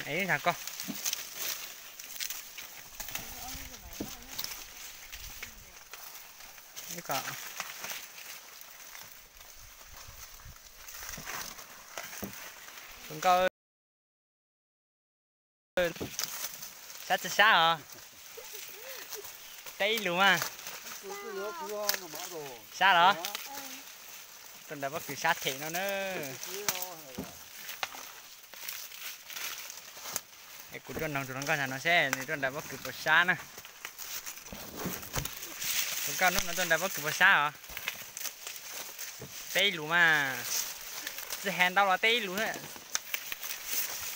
Ib ntag koj. Nkauj, sab tsi sab os? Teb ib lus mas. Sab los? Tuaj nram pob kws sab them no na. Es kuv tuaj noog tus hluas nkauj ntawm no seb nws tuaj nram pob kws puas sab na. Hluas nkauj, hnub no tuaj nram pob kws puas sab os? Teb ib lus mas. Tsi has ntau los teb ib lus.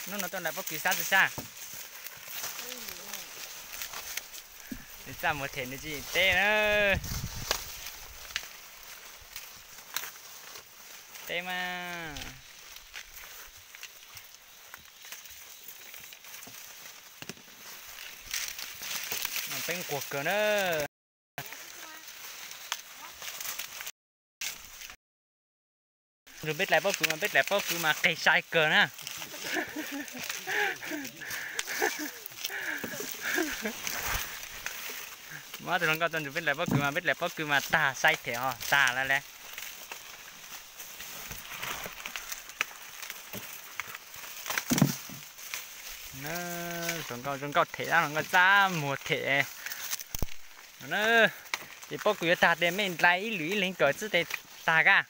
Hnub no tuaj nram pob kws sab tsi sab? Nws txaj muag them nws tsis teb na. Teb mas. Peb nquag kawg na. Nrug peb dlais pob kws mas peb dlais pob kws mas qeg sai kawg na. Muab tus hluas nkauj tso nrug peb dlais pob kws mas peb dlais pob kws mas tag sai them os, tag lawm le. Hluas nkauj, hluas nkauj them, hluas nkauj txaj muag them. Ces pob kws yuav tag tes mej dlais ib lwm ib leeg kawm txij tes tag kag.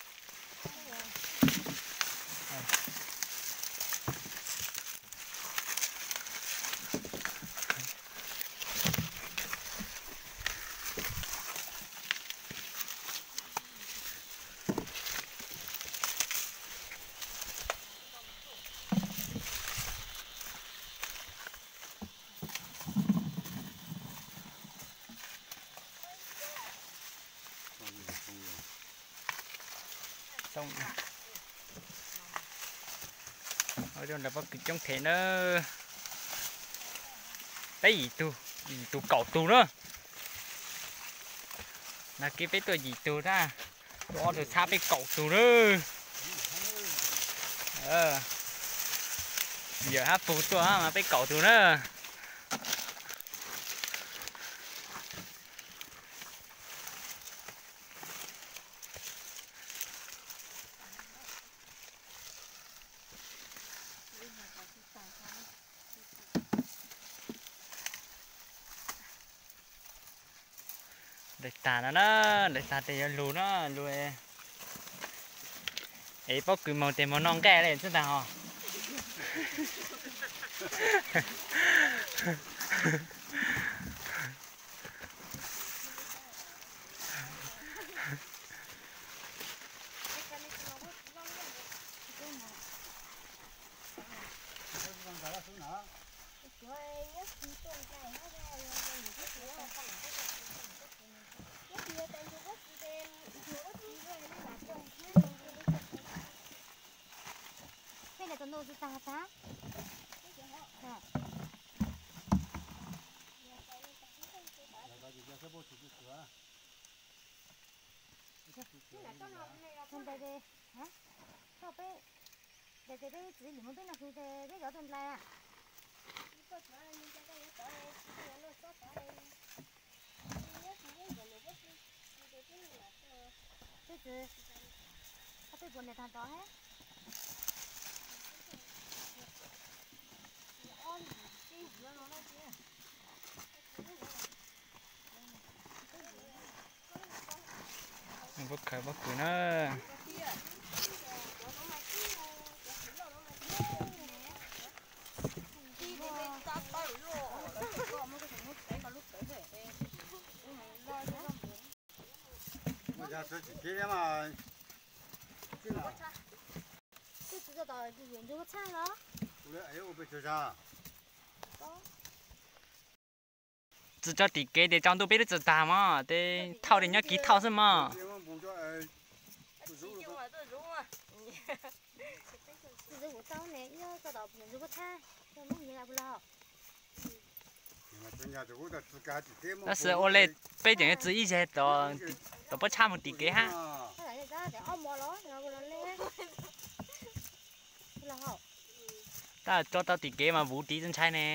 Pob kws coob them na. Peb yim tug, yim tug kaum tug na. Nag kib peb tuaj yim tug na, tuaj ob tug txhab peb kaum tug na. Yawm Hab Pug tuaj mas peb kaum tug na. Dlais tag no na, dlais tag tes yuav lug na, lug. Es pob kws moog tes moog noj nqaij le txij ntag hos. Peb, peb txiv lwm muab peb noj hlub tes peb cov tuaj dlais. Peb txiv, peb puas niam tag tod he? Pob khaws pob kws na. Tsi tso tim kev tes tsaus ntuj peb lub txawv tag mog, tes thauj tes nyob kis thauj xwb mog. Tab sis ua le peb tseem yuav txwv ib zaug tom pob txha mus tim kev hab. Tso tau tim kev mas vuv tiv txaus ntshai ne.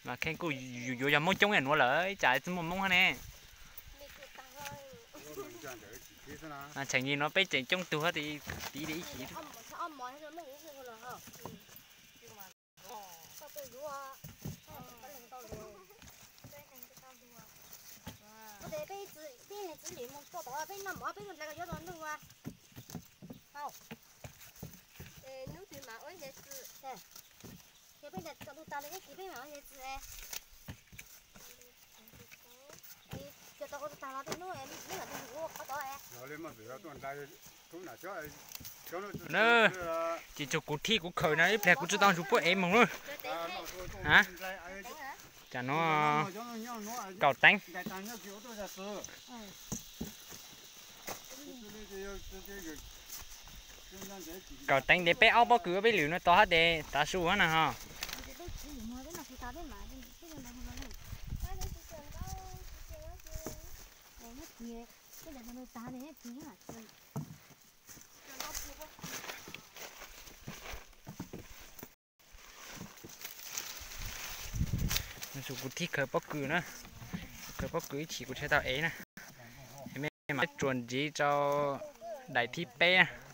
Mas kheej kuj yuav yog Hmoob coob ib yam nuav lawm, ib tsam txwj muaj Hmoob hab ne. Tseem yim nuav peb tseem coob tug hab tiv li ib chim. Ces tsuas kuv thij kuv khawm na, ib pliag kuv tsi tau ntsug puab ev moog lawm. Tsam no kaum teev. Kaum teev ntev peb aub pob kws ua peb lwm no tod hab tes tav su hab na ho. Ntsug kuv thij khawm pob kws na, khawm pob kws ib chim kuv tsi tau ev na. Mej mam tsuas ntsiv rau daim thib peb.